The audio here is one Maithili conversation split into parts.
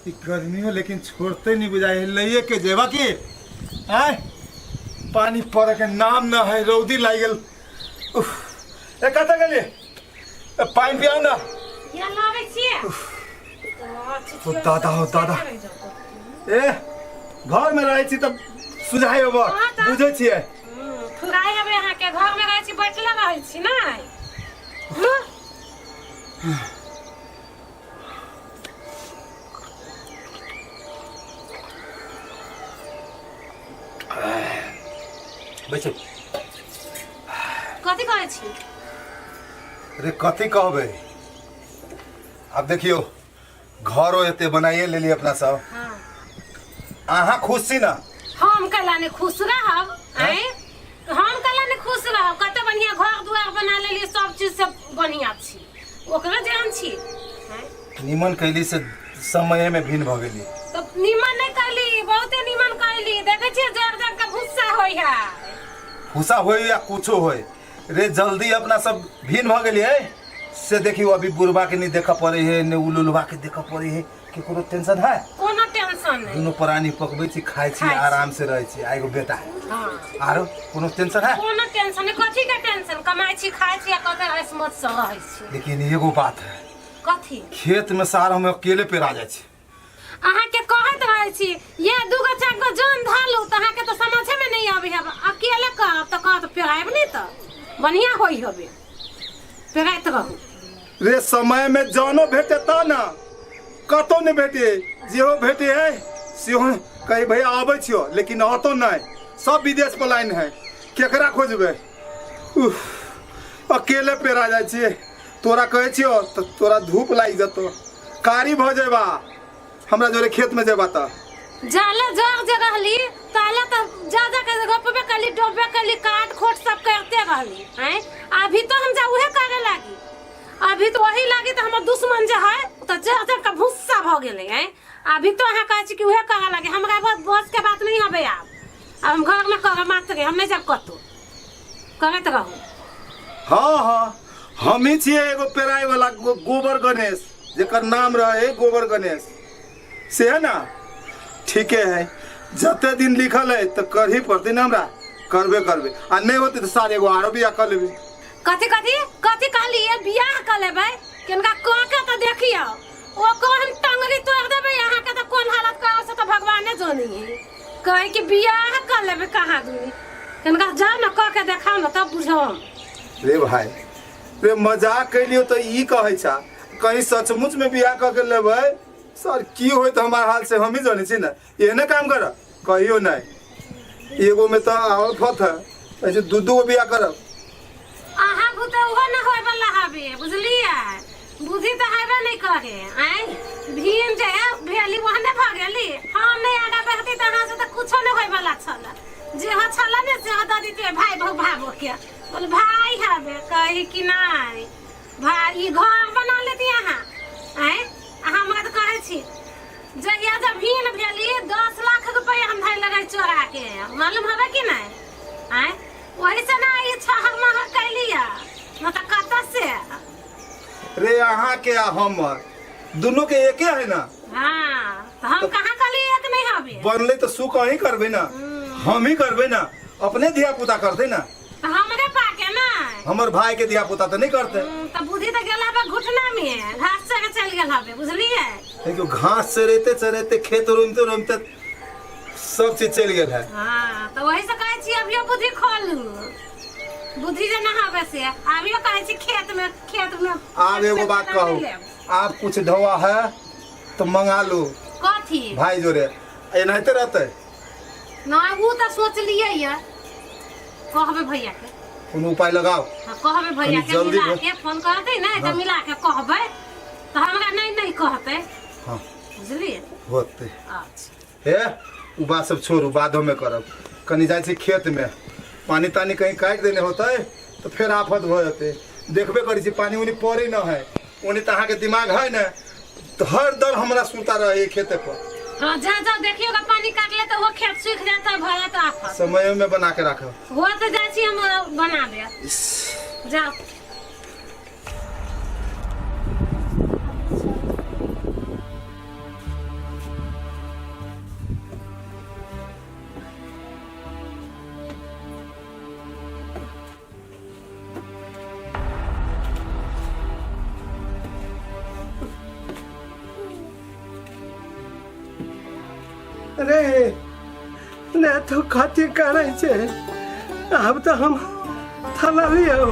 ई गर्मियो लेकिन छोड़ते नहीं बुझाइ है लइए के जेबा की आय पानी पड़े के नाम न है रौदी लागि गेल उफ ए कतऽ गेलियै ए, पानि पियाउ ना या लाबै छियै ओ दादा हो दादा ए घर में रहै छी तऽ सुझाइ होब हाँ तऽ। बुझै छियै फुराइ हेबै अहाँके घरमे रहै छी बैठले रहै छी नहि लू बैसू कथी कहै छी अरे कथी कहबै आब देखियौ घरो एते बनाइए लेलियै अपना सब हाँ अहाँ खुश छी ना हम कैला नहि खुश रहब आँय हम कैला नहि खुश रहब कते बढ़िया घर दुआर बना लेलियै सब चीज से बढ़िया छी ओकरे जेहन छी आँय? निमन कैली से समय में भिन्न भऽ गेली तऽ निमन नहि कैली बहुते निमन कैली देखै छियै जर जर के भुस्सा होइ है भूसा होय या कुछो होय रे जल्दी अपना सब भिन्न भऽ गेलियै से देखियौ अभी बुढ़बा के नहीं देखऽ पड़े है ने उलुलबा के देखऽ पड़े है केकरो टेंशन है कोनो टेंशन नहीं दुनू प्राणी पकबै छी खाइ छी खाइ छी। आराम से रहै छी आ एगो बेटा है हाँ आरो कोनो टेंशन है कोनो टेंशन नहीं कथी के टेंशन कमाइ छी खाइ छी आ कते ऐश मौज से रहै छी लेकिन एगो बात है कथी खेत में सार हम अकेले पेरा जाइ छी अहाँके कहैत रहै छी ये दूगो चारि गो जन धालू तऽ अहाँके तऽ समझे में नहीं आबै है अकेले कहब तऽ कहत पेरायब नहीं तऽ बढ़िया होई होबे पेराइत रहू रे समय में जानो भेटे त ना कतौ नहीं भेटे जेहो भेटे है सेहो कही भैया आबै छियो लेकिन अतो नहीं सब विदेश पलायन है केकरा खोजबै उफ, अकेले पेरा जाइ छियै तोरा कहै छियो तऽ तोरा धूप लागि जेतो कारी भऽ जेबा हमरा जोरे खेत में जेबा तऽ जाले जग जे रहली ताले तऽ जा जा के रोपबे कली डोबे कली काट खोट सब करते रहली हैं अभी तो हम जा उहे करे लागी अभी तो वही लागी तो हमर दुश्मन जे है तो जर जर के भुस्सा भ गेले हैं अभी तो अहाँ कहै छी कि उहे करे लागी हमरा बस बस के बात नहीं हबे आब अब हम घर में करब मात्र हम नहीं जाब कतौ करैत रहू हाँ हाँ हम ही छियै एगो पेराय वाला गोबर गणेश जेकर नाम रहे गोबर गणेश से है ना ठीके है जते दिन लिखल है तो करही पड़ते ना हमरा करबे करबे आ नहीं होते तो सारे एगो आरो बियाह कर लेबे कथी कथी कथी कहलिए बियाह कर लेबै किनका कह के तऽ देखियौ ओ को हम टंगरी तोड़ देबै अहाँ के तऽ कोन हालत कर से तऽ भगवाने जानी है कहे कि बियाह कर लेबै कहाँ दूनी किनका जाओ ना कह के देखाओ ना तब बुझो हम रे भाई रे मजाक कैलियो तो ई कहै छा कहीं सचमुच में बियाह कऽ के लेबै सर की होइत हमार हाल से हम ही जानै छी ना एहने काम कर कहियो नहीं एगो में तो और फत है ऐसे दू दू गो बियाह करब अहाँ बुते ओहो न होय वाला हबे बुझलियै बुद्धि तऽ हेबे नहि करे आँय भीम जे है भेली ओहने भऽ गेली हम नहि आगाँ बढ़ती तऽ अहाँ से तऽ कुछो नहि होय वाला छल जे हो छल ने से दऽ दितियै भाय भाव भावो के बोल भाय हबे कही कि नहि भाय ई घर बना लेती अहाँ आँय अहाँ हमरा तऽ कहै छी जहिया जब भीन भेली 10 लाख रुपया हम धरि लगै चोरा के मालूम हबे कि नहि आँय वही से ना ई छहर महर कैली है न तऽ कतऽ से रे अहाँ के आ हमर दुनू के एके है ना हाँ तऽ हम कहाँ कहली एक नहीं हबे बनले तो सुख अहीं करबे ना हम ही करबे ना अपने धिया पुता करते ना तऽ हमरे पाके ना हमर भाई के धिया पुता तो नहीं करते तऽ बुद्धि तऽ गेल हबे घुटना में घास चढ़े चल गेल हबे बुझलियै देखियो घास चरेते चरेते खेत रोमते रोमते सब चीज चलि गेल है हाँ तऽ वही से कहै छी अभियो बुद्धि खोलू बुद्धि जे ना हबे से अभियो कहै छी खेत में खेत में आब एगो बात कहू आब कुछ ढौआ है तो मंगा लू कथी भाई जोरे एनाहिते रहते ना उ तऽ सोचलियै ये कहबै भैया के कोनो उपाय लगाओ हाँ, कहबै भैया कनी के जल्दी मिला भे- के फोन करतै ने तऽ हाँ। मिला के कहबै तऽ हमरा नहीं नहीं कहतै हाँ बुझलियै होते अच्छा हे उ बात सब छोड़ू बादो में करब कनी जाइ छी खेत में पानी तानी कहीं काटि देने होतै तऽ फेर आफत भऽ जेतै देखबे करै छी पानी उनी पड़ै न है ओनी तऽ अहाँके दिमाग है ने तऽ हर दर हमरा सुनता रहै खेते पर हाँ जा जाओ देखियो का पानी काट ले तो वो खेत सूख जाता भऽ जाता आफत समय में बना के राखब वो तो जाइ छी हम बनाबे जाओ रे ने तो कथी करै छै आब तऽ हम थललियौ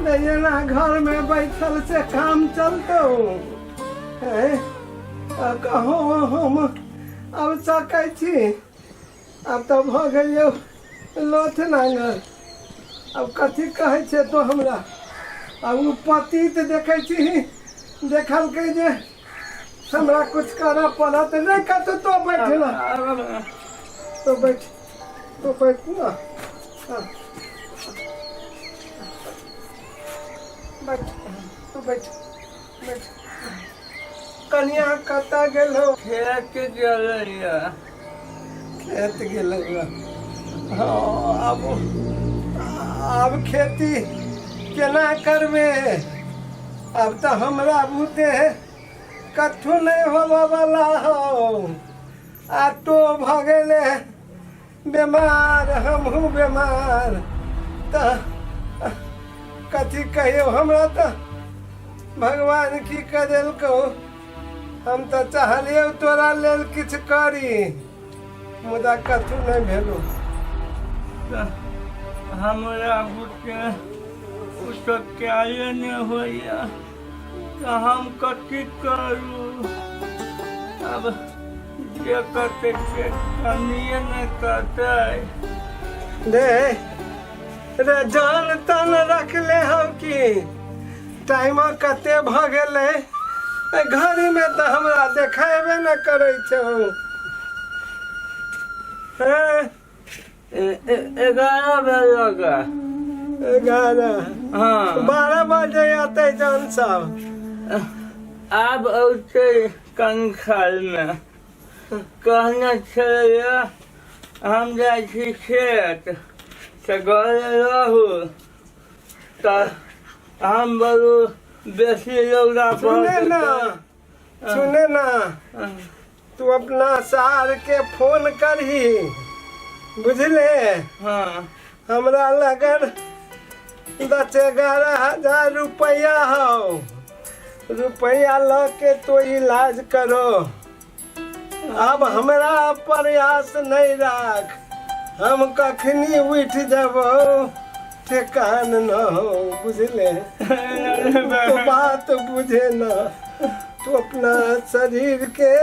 रे एना घरमे बैठल से काम चलतौ हैं आ कहो हम आब सकै छी आब तऽ भऽ गेलियौ लोथ नांगर आब कथी कहै छै तो हमरा आ ओ पतित देखै छी देखलकै जे हमरा कुछ करऽ पड़त नहि कतौ तो बैठ ना तो बैठ तो बैठ ना हाँ। बैठ तो बैठ बैठ कनिया कतऽ गेलो खेत गेलैया खेत गेलै हँ आब आब खेती केना करबै आब तऽ हमरा बुते कथू नहि होबऽवला हौ आ तो भऽ गेलै बेमार हमहूँ बेमार तऽ कथी कहियौ हमरा तऽ भगवान की कऽ देलकौ हम तऽ चाहलियौ तोरा लेल किछु करी मुदा कथू नहि भेलौ तऽ हमरा बुते ओ सब कएले नहि होइए तऽ हम कथी करू आब जे करतै से कनिए नहि करतै रे रे जान तन रखले हौ की टाइम कते भऽ गेलै घड़ीमे तऽ हमरा देखेबे ने करै छौ हैं 11 बजे 11 हाँ 12 बजे अतै जन सब आब औतै कंखालमे कहने छलैया हम जाइ छी खेत से घरे रहू तऽ हम बोलू बेसी रौदा सुने ना सुने ना तू अपना सार के फोन करही बुझले हाँ हमरा लगन 10-11 हजार रुपया हो रुपया ल के तो इलाज करो अब हमरा प्रयास नहीं राख हम कखनी उठ जबो ठेकान न हो बुझले तो बात बुझे न तू अपना शरीर के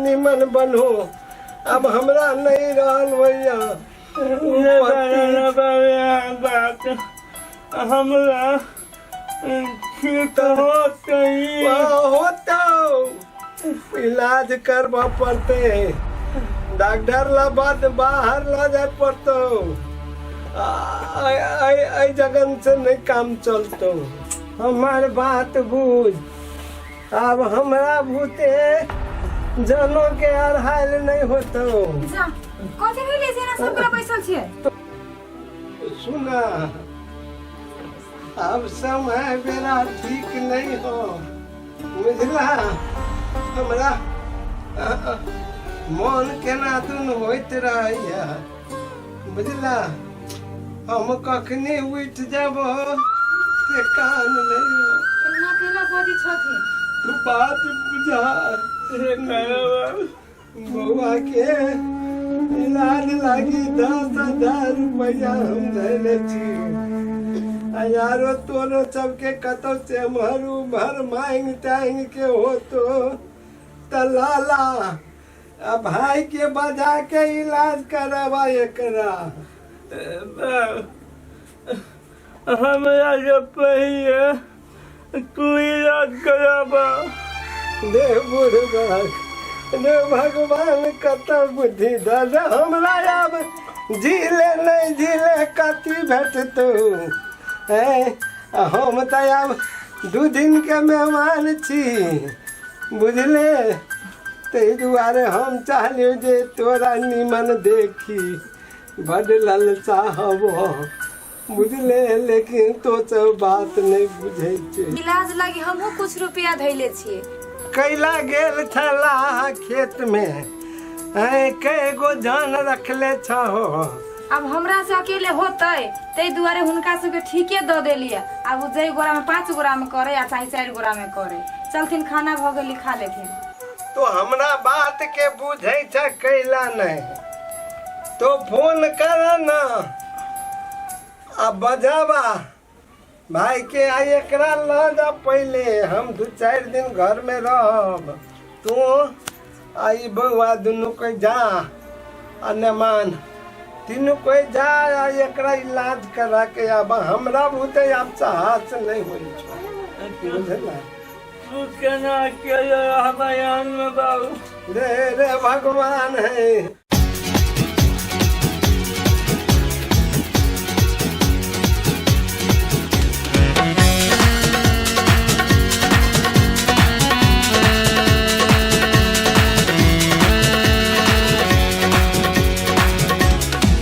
निमन बनो अब हमरा नहीं रहल भैया बात हमरा ठीक होतै होता इलाज करबऽ पड़ते डॉक्टर ला बाद बाहर ला जाय पड़तो एहि जगन से नहीं काम चलतो हमार बात बुझ आब हमरा भूते जनो के अरहाइल नहीं होतो जा कथी भेलै से एना सब गोरा बैसल छियै सुना अब समय बेरा ठीक नहीं हो बुझला हमरा मन केना दुन होइत रहैया बुझला हम कखनी उठि जाब ठेकान नहीं हो एना केना बजै छथिन तू बात बुझा बौआ के इलाज लागी 10,000 रुपैआ हम धैले छी आ यारो तोरो सबके कतौ से एम्हर उम्हर मांगि टांगि के होतो तऽ लाला आ भाई के बजा के इलाज करबा एकरा हमरा जे पहिले तू इलाज कराबा दे बुढ़बा दे भगवान कत बुद्धि दऽ दे हमरा आब जीले नहि जीले कथी भेटतौ हैं हम तऽ आब दू दिनके मेहमान छी बुझले ताहि दुआरे हम चाहलियौ जे तोरा निमन देखी बड ललचा हबो बुझले लेकिन तो सब बात नहीं बुझे छै इलाज लागी हमहूँ कुछ रुपया धैले छियै कैला गेल छला खेत में ऐ कै गो जान रखले छहो आब हमरा से अकेले होतै ताहि दुआरे हुनका सबके ठीके दऽ देलियै आब ओ जाहि गोरा में 5 गोरा में करे आ चाहे 4 गोरा में करे चलथिन खाना भऽ गेली खा लेथिन तो हमरा बात के बुझै छ कैला नहीं तो फोन कर न आ बजाबा भाई के आई एकरा ल जा पहले हम दू चारि दिन घर में रहब तू आई बउआ दुनू कोई जा आ नमान तीनू कोई जा आ एकरा इलाज करा के आब हमरा बुते आब साहस नहीं होइ छौ बुझला तू केना अकेले रहबै आन में बाबू रे रे भगवान है।